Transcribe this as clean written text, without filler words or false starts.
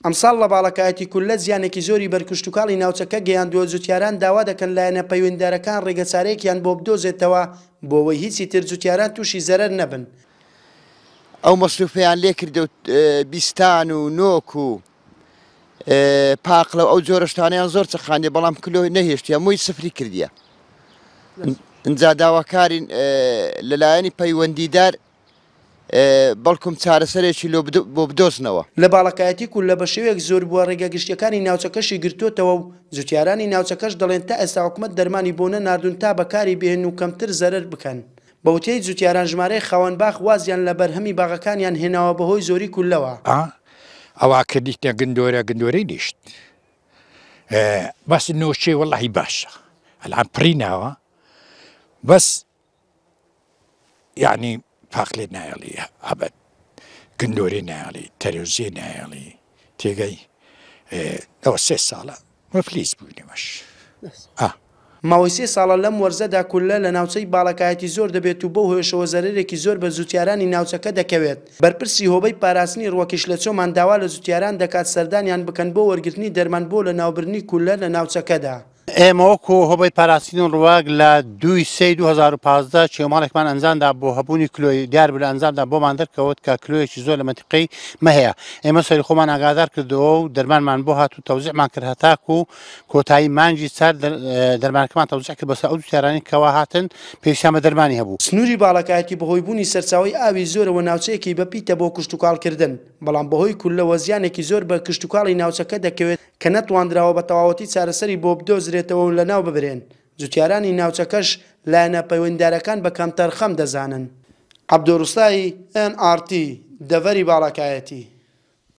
ئەمساڵ لە باڵەکایەتی کوللە زیانێکی زۆری بەر کشتوکاڵی ناوچەکە گەیاندووە، جوتیاران داوا دەکەن لایەنە پەیوەندیدارەکان ڕێگەچارەیەکیان بۆ بدۆزێتەوە بۆ ئەوەی هیچی تر جوتیاران تووشی زەرەر نەبن. ئەو مەسروفەیان لێ کردە و بیستان و نۆک و پاقلە و ئەو جۆرە شتانەیان زۆر چەقاندیە بەڵام کلۆ نەهێشتیە هەمووی سفری کردیە ئینجا داواکارین لەلایەنی پەیوەندیدار بەڵکم چارەسەرێکی لۆ بۆ بدۆزنەوە. لە باڵەکایەتی کوللە بە شێوەیەک زۆر بووە ڕێگە گشتیەکانی ناوچەکەشی گرتۆتەوە و جوتیارانی ناوچەکەش دەڵێن تا ئێستا حکومەت دەرمانی بۆ نەناردوون تا بەکاری بهێنن و کەمتر زەرەر بکەن. بە وتەی جوتیاران ژمارەیەک خاوەن باخ وازیان لە بەرهەمی باغەکانیان هێناوە بەهۆی زۆری کوللەوە. ئا ئەوا کردیتە گندۆرە گندۆرەی نیشت بەس نۆچێ وەڵی باشە ئەلان پڕی ناوە بەس یعنی پاقلێ نایەڵی ئەبەد گندۆرێ نایەڵی تەرێوزێ نایەڵی تێگەی ئەوە سێ ساڵە مفلیس بووین ئێمەش ئا. ماوەی سێ ساڵە لەم وەرزەدا کوللە لە ناوچەی باڵەکایەتی زۆر دەبێت و بەو هۆیەشەوە زەرەرێکی زۆر بە جوتیارانی ناوچەکە دەکەوێت. بەرپرسی هۆبەی پاراستنی ڕووەکیش لە چۆمان داوا لە جوتیاران دەکات سەردانیان بکەن بۆ وەرگرتنی دەرمان بۆ لەناوبردنی کوللە لە ناوچەکەدا. ئێمە وەکو هۆبەی پاراستنی ڕووەک لە دووی سێی 2015 کێوماڵێکمان ئەنجامدا بۆ هەبوونی کلۆی دیار بوو لە ئەنجامدا بۆمان دەرکەوت کە کلۆیەکی زۆر لە مەنتیقەی مە هەیە ئێمە سەری خۆمان ئاگادار کردەوە و دەرمانمان بۆ هات و تەوزیعمان کرد هەتاکو کۆتایی مانگی چار دەرمانەکەمان تەوزیع کرد بەسەر ئەو جوتیارانەی کەوا هاتن پێویستیان بە دەرمانی هەبوو. سنووری باڵەکایەتی بەهۆی بوونی سەرچاوەی ئاوی زۆرەوە ناوچەیەکی بەپیتە بۆ کشتوکاڵکردن، بەڵام بەهۆی کوللەوە زیانێکی زۆر بە کشتوکاڵی ناوچەکە دەکەوێت کە نەتواندراوە بە تەواوەتی چارەسەری بۆ بدۆزرێتەوە و لەناو ببرێن، جوتیارانی ناوچەکەش لایەنە پەیوەندیدارەکان بە کەمتەرخەم دەزانن. عەبدۆ ڕوستایی، ئێن ئاڕ تی، دەڤەری باڵەکایەتی.